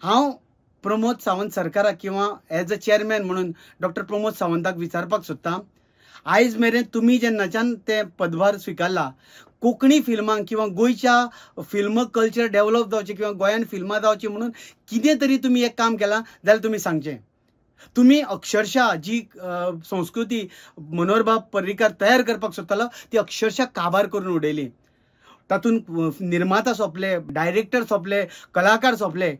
हांव प्रमोद सावंत सरकाराक किंवा एज अ चेअरमॅन म्हणून डॉक्टर प्रमोद सावंताक विचारपाक सोदता, आयज मेरेन तुमी जेन्नाच्यान तें पदभार स्विकारला, कोंकणी फिल्मांक किंवा गोंयच्या फिल्म कल्चर डेवलप जावचें किंवा गोंयान फिल्मां जावचीं म्हणून कितें तरी तुमी एक काम केलां जाल्यार तुमी सांगचें. तुमी अक्षरशा जी संस्कृती मनोहरबाब पर्रीकार तयार करपाक सोदतालो ती अक्षरशा काबार करून उडयली. तातूंत निर्माता सोंपले, डायरेक्टर सोंपले, कलाकार सोंपले.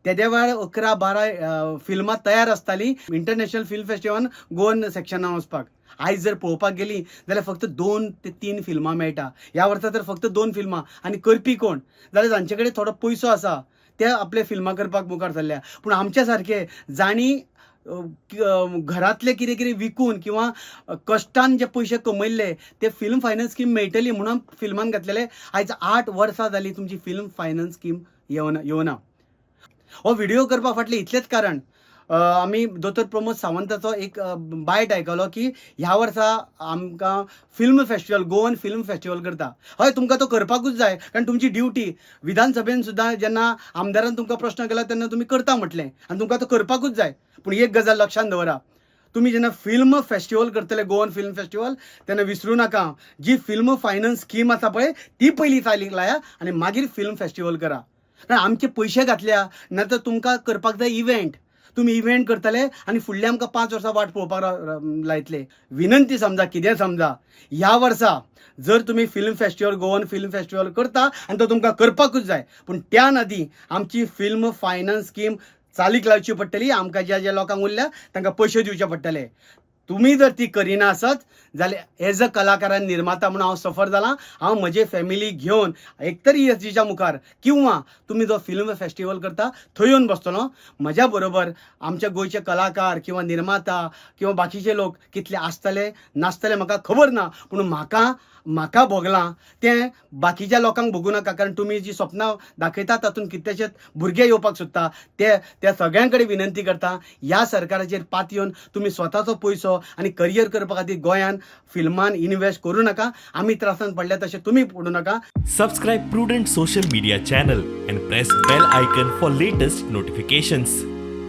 तेद्या वेळार 11-12 फिल्मां तयार आसतालीं इंटरनॅशनल फिल्म फेस्टिवलान गोवन सेक्शनान वचपाक. आयज जर पळोवपाक गेली जाल्यार फक्त 2 ते 3 फिल्मां मेळटा. ह्या वर्सा तर फक्त 2 फिल्मां, आनी करपी कोण जाल्यार जांचे कडेन थोडो पयसो आसा ते आपले फिल्मां करपाक मुखार सरल्या. पूण आमच्या सारके जांणी घरांतले कितें कितें विकून किंवा कश्टान जे पयशे कमयल्ले ते फिल्म फायनान्स स्कीम मेळटली म्हणून फिल्मान घातलेले, आयज 8 वर्सां जाली तुमची फिल्म फायनान्स स्कीम येवना. हो व्हिडिओ करपा फाटलें इतलेंच कारण, आमी दोतोर प्रमोद सावंताचो एक बायट आयकलो की ह्या वर्सा आमकां film festival, Goan film festival करता. हय, तुमकां तो करपाकूच जाय, कारण तुमची ड्युटी. विधानसभेन सुद्दां जेन्ना आमदारान तुमकां प्रश्न केला तेन्ना तुमी करता म्हटलें आनी तुमकां तो करपाकूच जाय. पूण एक गजाल लक्षांत दवरा, तुमी जेन्ना फिल्म फेस्टिवल करतले, गोवन फिल्म फेस्टिवल, तेन्ना विसरूं नाका जी फिल्म फायनान्स स्कीम आसा पळय ती पयलीं चालीक लाया आनी मागीर फिल्म फेस्टिवल करा. कारण आमचे पयशे घातल्या ना तर तुमकां करपाक जाय इव्हेंट, तुमी इव्हेंट करतले आनी फुडले आमकां 5 वर्सां वाट पळोवपाक लायतले. विनंती समजा, कितें समजा, ह्या वर्सा जर तुमी film festival, Goan film festival करता आनी तो तुमकां करपाकूच जाय, पूण त्या आदीं आमची फिल्म फायनान्स स्कीम चालीक लावची पडटली. आमकां ज्या ज्या लोकांक उरल्या तांकां पयशे दिवचे पडटले. तुमी जर ती करिना आसत जाल्यार एज अ कलाकार आनी निर्माता म्हणून हांव सफर जालां. हांव म्हजे फॅमिली घेवन एक तर ESGच्या मुखार किंवा तुमी जो फिल्म फेस्टिवल करता थंय येवन बसतलो. म्हज्या बरोबर आमच्या गोंयचे कलाकार किंवा निर्माता किंवा बाकीचे लोक कितले आसतले नासतले म्हाका खबर ना, पूण म्हाका म्हाका भोगलां तें बाकीच्या लोकांक भोगूं नाका. कारण तुमी जी सपनां दाखयता तातूंत कितलेशेच भुरगे येवपाक सोदता. ते त्या सगळ्यां कडेन विनंती करता, ह्या सरकाराचेर पातयेवन तुमी स्वताचो पयसो आनी करियर करपा खातीर गोंयान फिल्मान इन्वेस्ट करूं नाका. आमी त्रासान पडल्या तशें तुमी पडूं नाका. Subscribe Prudent Social Media channel and press bell icon for latest notifications.